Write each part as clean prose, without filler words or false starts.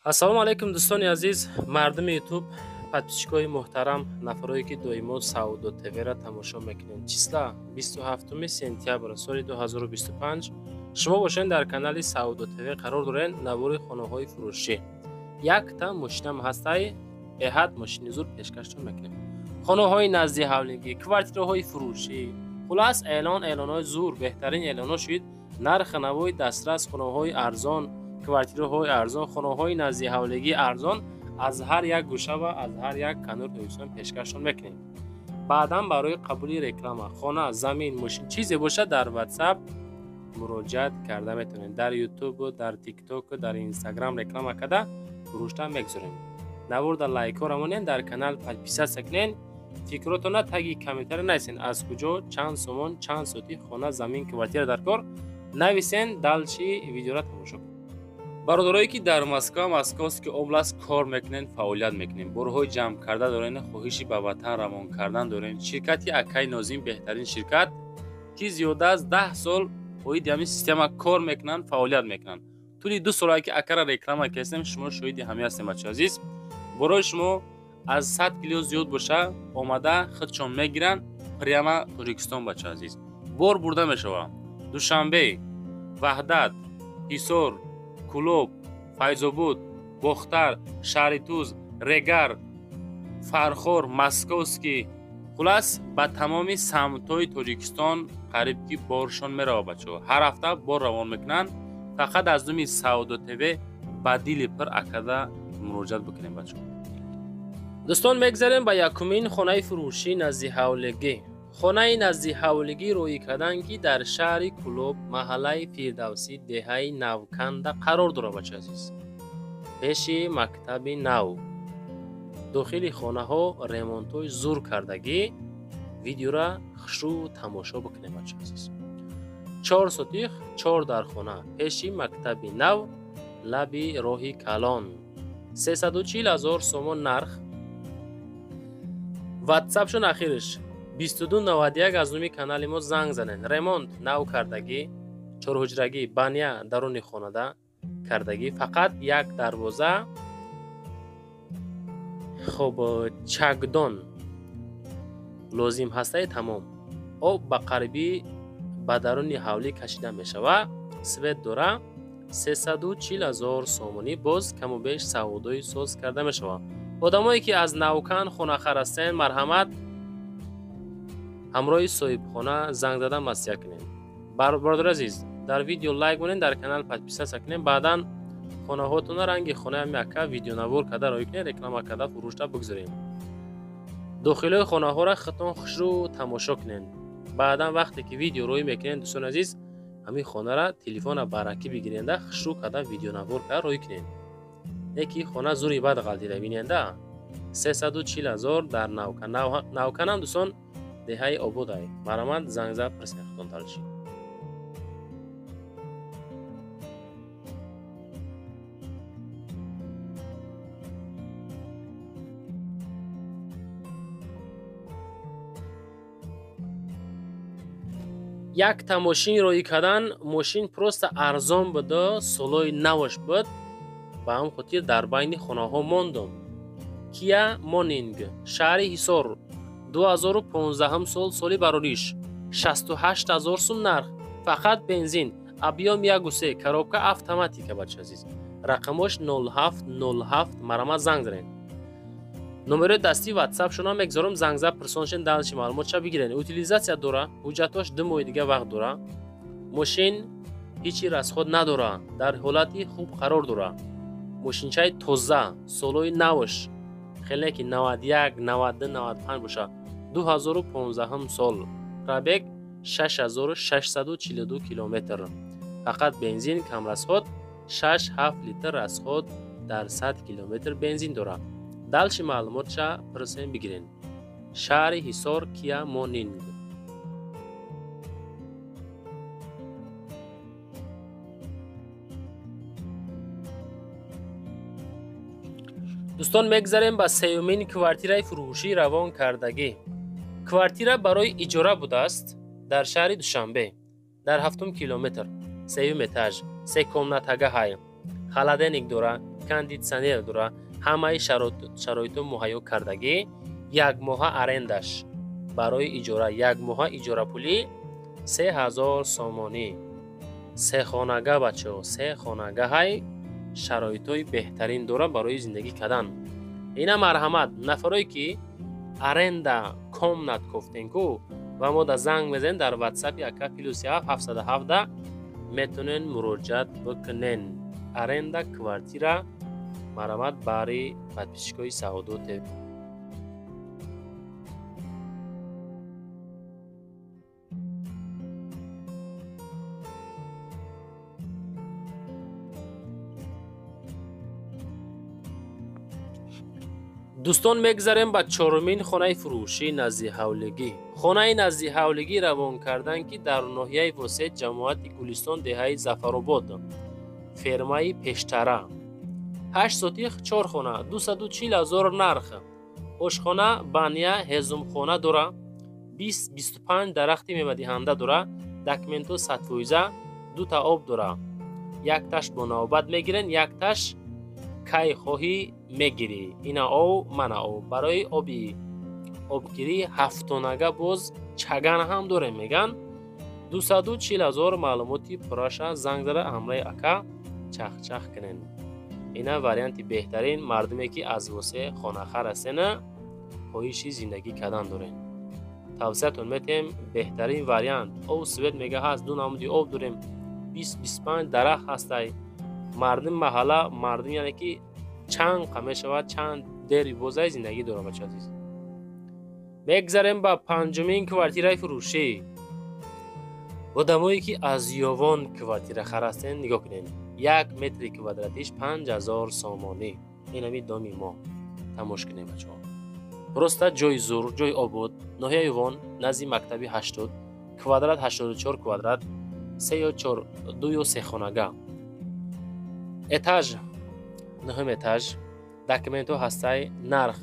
Ассалому алайкум, дӯстони азиз, мардуми Ютуб, подписчикои муҳтарам, нафарое ки доимо Савдо ТВ-ра тамошо мекунед. Числа 27 сентябр соли 2025 шумо бошед дар канали Савдо ТВ қарор доред. Навори хонаҳои фурӯшӣ. Якта мошинам ҳастай, беҳад мошини зур пешкаштон мекунем. Хонаҳои назди ҳавлигӣ, квартираҳои фурӯшӣ, хулас эълон, эълонҳои зур, беҳтарин эълонҳо шуд. Нархи навои дастрас, хонаҳои арзон, квартираҳои арзон, хонаҳои назди ҳавлигӣ арзон аз ҳар як гӯша ва аз ҳар як канори Тоҷикистон пешкашон мекунем. Баъдан барои қабули реклама, хона, замин, мошин, чизе бошад, дар WhatsApp муроҷиат карда метавонед. Дар YouTube, дар TikTok, дар Instagram реклама карда фурӯшта мегузорем. Наворда лайкҳоро монед, дар канал подписаться кунед, фикротона таги комментария нависен, аз куҷо, чанд сомон, чанд соати хона, замин, квартира дар кор нависен. Дальше видеора тамошо кунед. Бародарое ки дар Москва, Московский область кор мекунед, фаъолият мекунед, борҳои ҷамъ карда дорен, хоҳиши ба ватан равон кардан дорен, ширкати Акаи Нозим беҳтарин ширкат, ки зиёда аз 10 сол оиди ҳамин система кор мекунанд, фаъолият мекунанд. Тӯли 2 солае ки акара реклама кардем, шумо шоҳиди ҳамин ҳастем, бачаҳо азиз. Борои шумо аз 100 кило зиёд боша, омада худшон мегиранд прямо Тоҷикистон, бачаҳо азиз. Бор бурда мешавад Душанбе, Ваҳдат, Ҳисор, Кулоб, Файзобуд, Бохтар, Шаҳритуз, Регар, Фархор, Московский, хулас ба тамоми самтҳои Тоҷикистон қариб ки боршон меравад, бачаҳо. Ҳар ҳафта бор равон мекунанд. Фақат аз номи Савдо ТВ ба дили пир акада муроҷиат бикунем, бачаҳо. Дӯстон, мегзарем ба якумин хонаи фурӯшӣ назди ҳавлигӣ. Хонаи назди ҳавлигӣ рӯй кардан, ки дар шаҳри Кулоб, маҳаллаи Фирдавсӣ, деҳаи Навканда қарор дорад, бача азиз. Пеши мактаби нав. Дохили хонаҳо ремонтҳои зур кардагӣ. Видеора хушрӯ тамошо бикунем, бача азиз. 4 сотих, 4 дар хона, пеши мактаби нав, лаби роҳи калон. 340 ҳазор сомон нарх. WhatsApp-шон ахириш 2291, аз номи канали мо занг занед. Ремонт нав кардагӣ, чорҳуҷрагӣ, баня даруни хонада кардагӣ, фақат як дарвоза, хоб, чакдон лозим ҳастаи, тамом. Об ба қарибӣ ба даруни ҳавлӣ кашида мешавад, свет дора. 340 ҳазор сомонӣ, боз каму беш савдои соз карда мешавад. Одамое ки аз Навкан хонахар ҳастен, марҳамат, ҳамроҳи соҳибхона занг зада маслиҳат кунед. Бародари азиз, дар видео лайк монед, дар канал подписаться кунед, баъдан хонаҳотона ранги хонаи ҳами ака видеонавор карда роҳӣ кунед, реклама карда фурӯшта бигзорем. Дохилҳои хонаҳоро худтон хушрӯ тамошо кунед. Баъдан вақте ки видео роҳӣ мекунед, дӯстони азиз, ҳамин хонара телефона баракӣ бигиренда, хушрӯ карда видеонавор карда роҳӣ кунед. Яки хона зури бад ғалтида, биненда. 340 ҳазор дар Навкан. Навканам, дӯстон, деҳаи Ободай. Марҳамат, занг зад, пурсед худтон дальше. Якта мошин роӣ кардан, мошин просто арзон буда, солои наваш буд, ба ҳам хотир дар байни хонаҳо мондум. Kia Morning, шаҳри Ҳисор, 2015 сол, соли барориш, 68 ҳазор сум нарх, фақат бензин, объём 1,3, коробка автоматика, бача азиз. Рақамош 0707, марҳамат, занг занед. Номерои дастии WhatsApp-шонам мегзорам, занг зад, пурсоншен, дальше маълумотша бигиред. Утилизация дора, ҳуҷҷатош 2 моҳи дига вақт дора. Мошин ҳичи расход надора, дар ҳолати хуб қарор дора. Мошинчаи тоза, солои навш, хеле ки 91, 92, 95 боша. 2015 сол, пробег 6642 километр. Фақат бензин кам расход, 6-7 литр расход дар 100 километр бензин дора. Дальше маълумотша пурсем, бигирен. Шаҳри Ҳисор, Kia Morning. Дӯстон, мегзарем ба сеюмин квартираи фурӯшӣ равон кардагӣ. Квартира барои иҷора будааст дар шаҳри Душанбе, дар 7 километр, сеюм этаж, се комнатага ҳай, холодильник дора, кондитсионер дора, ҳамаи шароиту муҳайё кардагӣ. Як моҳа арендаш барои иҷора, як моҳа иҷорапулӣ 3000 сомонӣ. Се хонага бачаҳо, се хонага ҳай, шароитҳои беҳтарин дора барои зиндагӣ кардан. Ина марҳамат, нафарое ки аренда комнат кофтен ку ва мо да занг мезанем дар ватсапи ака плюс 7 717 метонен муроҷиат бикунен. Аренда квартира марҳамат бари подписчикои Саодо ТВ. Дӯстон, мегзарем ба чорумин хонаи фурӯшии назди ҳавлигӣ. Хонаи назди ҳавлигӣ равон кардан ки дар ноҳияи Восеъ, ҷамоати Гулистон, деҳаи Зафаробод, фермаи пештара. 8 сотих, 4 хона, 240 ҳазор нарх. Ошхона, баня, ҳезумхона дора, 20-25 дарахти мевадиҳанда дора, документҳо 100%, дута об дора. Якташ бо навбат мегирен, якташ кай хоҳӣ мегирӣ. Ина ов, мана ов. Барои оби обгирӣ ҳафтонага боз чаган ҳам дорем меган. 240 ҳазор маълумоти пурраша занг зада ҳамраи ака чахчах кунен. Ина варианти беҳтарин, мардуме ки аз Восеъ хонахар ҳастена, хоҳиши зиндагӣ кардан дорен. Тавсиятон метем беҳтарин вариант. Ов свет мега ҳаст, ду намуди об дорем, 20-25 дарахт ҳастай. Мардум маҳалла, мардум яъне ки чанд қа мешавад, чанд дери бозай зиндагӣ дорад бача азиз. Мегзарем ба панҷумин квартираи фурӯшӣ. Одамое ки аз Ёвон квартира харастен, нигоҳ кунед. 1 метри квадратиш 5000 сомонӣ. Инами доми мо. Тамош кунед бачаҳо. Просто ҷои зур, ҷои обод, ноҳияи Ёвон, назди мактаби 80, квадрат 84 квадрат, 3 ё 4, 2 ё 3 хонага. Этаж, нӯҳум этаж, документҳо ҳастай, нарх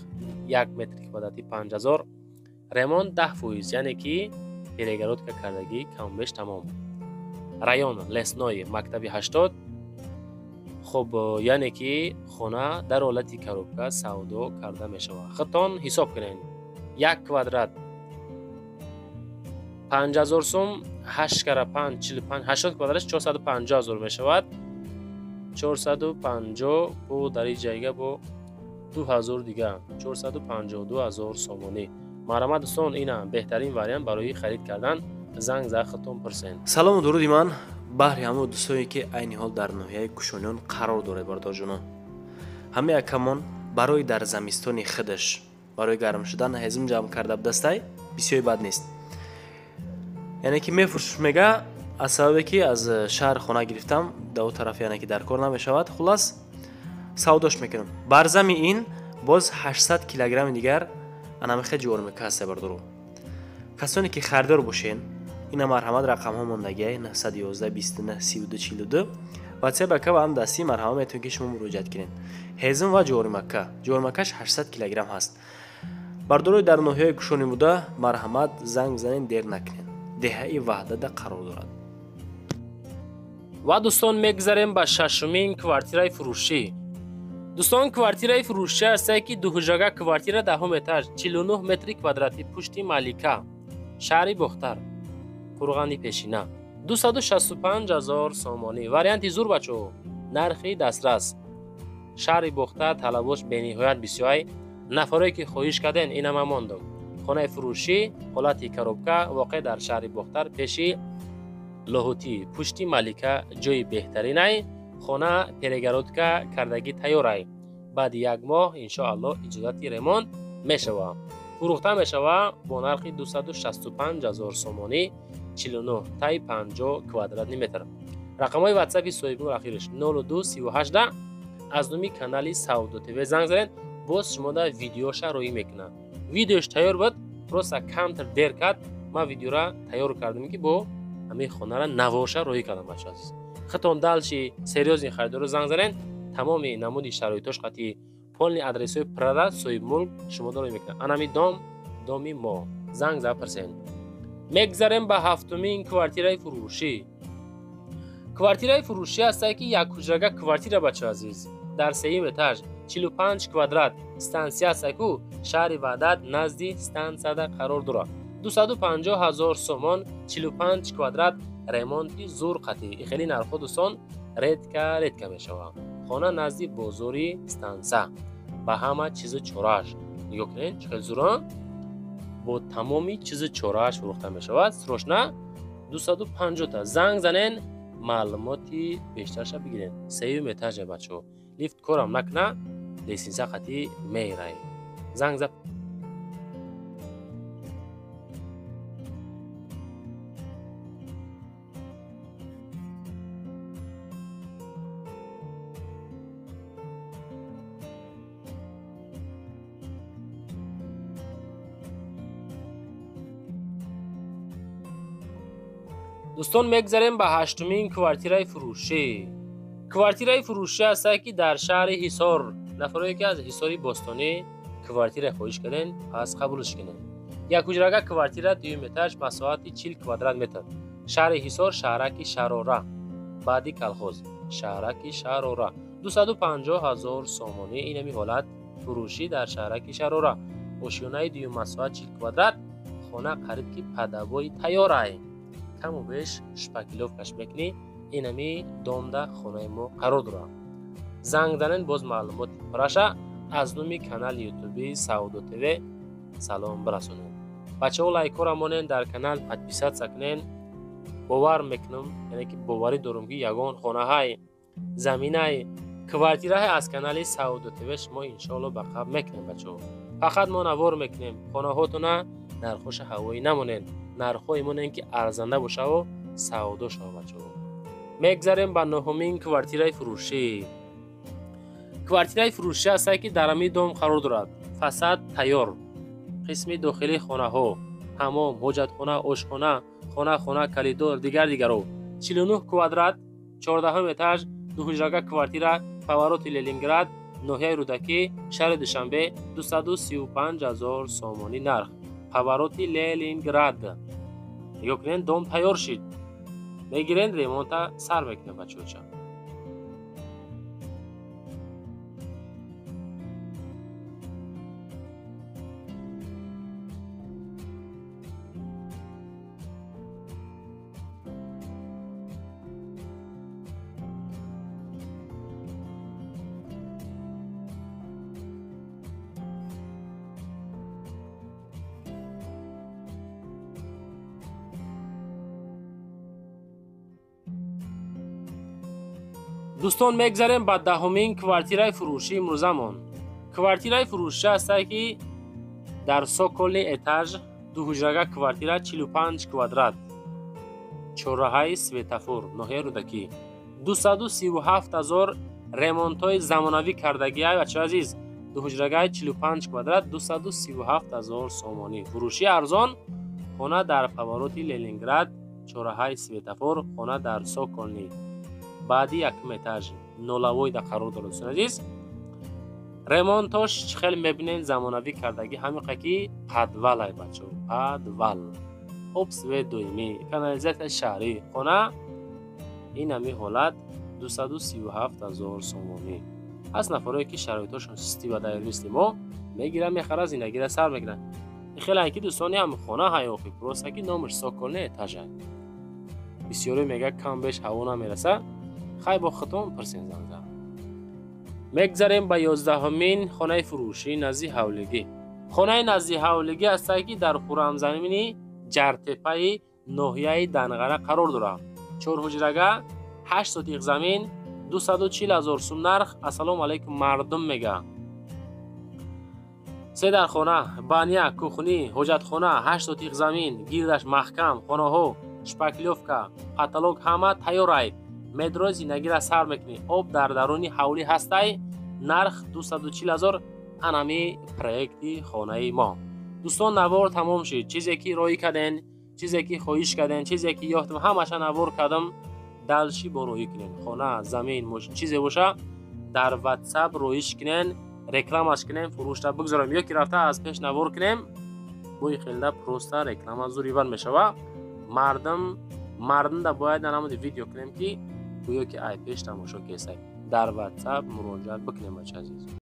1 метри квадрати 5000, ремонт 10%, яъне ки перегородка кардагӣ камбеш тамом. Район Лесной, мактаби 80. Хоб, яъне ки хона дар ҳолати коробка савдо карда мешавад. Худтон ҳисоб кунед. 1 квадрат 5000 сум, 8 кара 5 45, 80 квадраташ 450 ҳазор мешавад. 450 бо дар ин ҷайга бо 2000 дига 452 ҳазор сомонӣ. Марҳамат дӯстон, ина беҳтарин вариант барои харид кардан. Занг зада худтон пурсен. Салому дуруди ман баҳри ҳамаи дӯстоне ки айни ҳол дар ноҳияи Кушониён қарор доред, бародарҷонон. Ҳамаи акамон барои дар замистони худаш барои гарм шудан ҳезум ҷамъ карда будастай, бисёри бад нест. Яъне ки мефурӯш мега, аз сабабе ки аз шаҳр хона гирифтам, да о тараф яъне ки дар кор намешавад, хулас савдош мекунам. Бар зами ин боз 800 килограмми дигар анамихе ҷӯвор мекаста бардору. Касоне ки харидор бошен, ина марҳамат рақамҳо мондагиай 911 29 32 42 ватсап ака ва ҳам дастӣ марҳамат метавонед ки шумо муроҷиат кунед. Ҳезум ва ҷӯвори макка. Ҷӯвори маккаш 800 килограмм ҳаст. Бардорои дар ноҳияи Кушонӣ буда, марҳамат занг бизанед, дер накунед. Деҳаи Ваҳдада қарор дорад. Ва дӯстон, мегзарем ба шашумин квартираи фурӯшӣ. Дӯстон, квартираи фурӯшӣ ҳастае ки дуҳуҷрага квартира даҳум этаж, 49 метри квадратӣ, пушти Малика, шаҳри Бохтар, Қурғани пешина, 265 ҳазор сомонӣ. Варианти зур бачаҳо, нархи дастрас. Шаҳри Бохтар талаботш бениҳоят бисёрай. Нафарое ки хоҳиш карден, ина ман мондам. Хонаи фурӯшӣ ҳолати коробка, воқеъ дар шаҳри Бохтар, пеши Лоҳутӣ, пушти Малика, ҷои беҳтаринай. Хона перегородка кардагӣ тайёрай. Баъди як моҳ иншоаллоҳ иҷозати ремонт мешава. Фурӯхта мешава бо нархи 265 ҳазор сомонӣ, 49 тай 50 квадратни метр. Рақамҳои ватсапи соҳибмулк ахираш 02 38 аз номи канали Савдо ТВ занг занед, боз шумо да видеоша роҳӣ мекунад. Видеош тайёр буд, просто камтар дер кард, ман видеора тайёр кардам ки бо ҳамин хонара наворша роҳӣ кардам бача азиз. Худтон дальше серьёзный харидоро занг занед, тамоми намуди шароитош қатъи полный адресҳои пуррара соҳибмулк шумо роҳӣ мекунад. Анами дом, доми мо. Занг зада пурсед. Мегзарем ба ҳафтумин квартираи фурӯшӣ. Квартираи фурӯшӣ ҳастае ки якҳуҷрага квартира бача азиз. Дар сеюм этаж 45 квадрат стансия астаку, шаҳри Ваҳдат назди стансияда қарор дорад. 250 000 сомон 45 квадрат ремонти зур қатӣ. Хеле нархҳо дӯстон редко редко мешавад. Хона назди бозори станса ба ҳама чизу чорааш. Нигоҳ кунед, чӣ хел зурон бо тамоми чизу чорааш фурӯхта мешавад. Срочно 250 та занг занен, маълумоти бештарша бигирен. Сеюм этаже бачаҳо. Лифт корам накна, лестница қатӣ мерай. Занг за Дӯстон, мегзарем ба ҳаштумин квартираи фурӯшӣ. Квартираи фурӯшӣ аст, ки дар шаҳри Ҳисор. Нафарое ки аз Ҳисори бостонӣ квартира хоҳиш карден, пас қабулш кунед. Як ҳуҷрага квартира, дуюм этаж, масоҳати 40 квадрат метр. Шаҳри Ҳисор, шаҳраки Шарора, баъди колхоз, шаҳраки Шарора. 250 000 сомонӣ инами ҳолат фурӯшӣ дар шаҳраки Шарора. Ошёнаи дуюм, масоҳат 40 квадрат, хона қариб ки падабои тайёрай. Каму беш шпаклёвкаш мекунӣ, инами домда хонаи мо қарор дорад. Занг занен, боз маълумоти пурраша аз номи канали ютуби Савдо ТВ салом бирасонед. Бачаҳо, лайкҳоро монен, дар канал подписаться кунен. Бовар мекунам, яъне ки боварӣ дорам, ки ягон хонаҳай, заминай, квартираҳай аз канали Савдо ТВ шумо иншоалло ба қабл мекунем бачаҳо. Фақат мо навор мекунем, хонаҳотона нархоша ҳавоӣ намонен, нархҳое монен, ки арзанда бошаву савдо шава бачаҳо. Мегзарем ба нуҳумин квартираи фурӯшӣ. Квартираи фурӯшӣ аст, ки дар ҳамин дом қарор дорад. Фасад тайёр, қисми дохилии хонаҳо, ҳамом, ҳоҷатхона, ошхона, хона, коридор, дигар дигаро. 49 квадрат, 14 этаж, дуҳуҷрага квартира, повороти Ленинград, ноҳияи Рӯдакӣ, шаҳри Душанбе, 235 000 сомонӣ нарх. Повороти Ленинград. Нигоҳ кунед, дом тайёр шид. Мегирен, ремонта сар мекунем бачаҳоча. Дӯстон, мегзарем ба даҳумин квартираи фурӯшӣ имрӯзамон. Квартираи фурӯшӣ аст, ки дар цокольный этаж, дуҳуҷрага квартира, 45 квадрат, чорраҳаи Светофор, ноҳияи Рӯдакӣ. 237 000, ремонтҳои замонавӣ кардагиай бачаҳои азиз. Дуҳуҷрагаи 45 квадрат, 237 000 сомонӣ. Фурӯши арзон, хона дар повороти Ленинград, чорраҳаи Светофор, хона дар цокольный, баъди якум этаж, нолавойда қарор дорад. Дӯстони азиз, ремонтош чӣ хел мебинем, замонавӣ кардагӣ, ҳамиқа ки подвалай бачаҳо, подвал, об, свет доимӣ, канализатсияи шаҳрӣ. Хона ин ҳами ҳолат 237 000 сомонӣ. Ҳаст нафарое ки шароитҳошон систи ва дайр мисли мо, мегиранд, мехарад, зиндагиро сар мекунанд. Хеле ки дӯстони ҳам хона ҳаёхи, просто ки номаш цокольный этажа. Бисёре мегӯяд, кам беш ҳаво намераса. Хай, бо худтон пурсен, занг зан. Мегзарем ба 11-умин хонаи фурӯшӣ назди ҳавлигӣ. Хонаи назди ҳавлигӣ аст, ки дар хуррамзамини Ҷартепаи ноҳияи Данғара қарор дорад. Чорҳуҷрага, 8 сотиқ замин, 240 000 сум нарх. Ассалому алайкум, мардум мега. Се дархона, баня, кухни, ҳоҷатхона, 8 сотиқ замин, гирдаш маҳкам, хонаҳо, шпаклёвка, потолок ҳама тайёрай. Медрои зиндагиро сар мекунӣ. Об дар даруни ҳавлӣ ҳастай, нарх 240 000. Анами проекти хонаи мо. Дӯстон, навор тамом шид. Чизе ки роӣ карден, чизе ки хоҳиш карден, чизе ки ёфтам, ҳамаша навор кардам. Дальше бо роӣ кунен. Хона, замин, чизе боша, дар WhatsApp роиш кунен, рекламаш кунем, фурӯшта бигзорем ё ки рафта аз пеш навор кунем. Бои хелда просто реклама зуриван мешава. Мардумда бояд намуди видео кунем, ки гӯё ки ай пеш тамошо кесай. Дар WhatsApp муроҷиат бикунем, бача азиз.